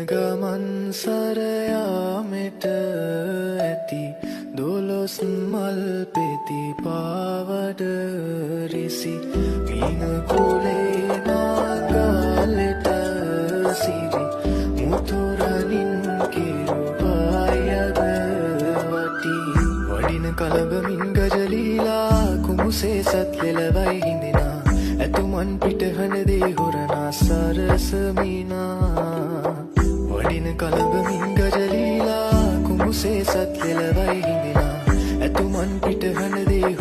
ගමන් සරයාමෙට ඇති දොළොස් මල් පෙති පාවඩ රිසි මීන කුලේ නාගාලෙට සිරි මුතුරනින් කෙරුවායද වටි වඩින කලබමින් ගජලීලා කුමුසේ සත් ලෙලවයි හිඳිනා ඇතුමන් පිට හඬ දේ හොරනා සරසමිනා වඩින කලබමින් ගජලීලා කුමුසේ සත් ලෙලවයි හිඳිනා ඇතුමන් පිට හඬ දේ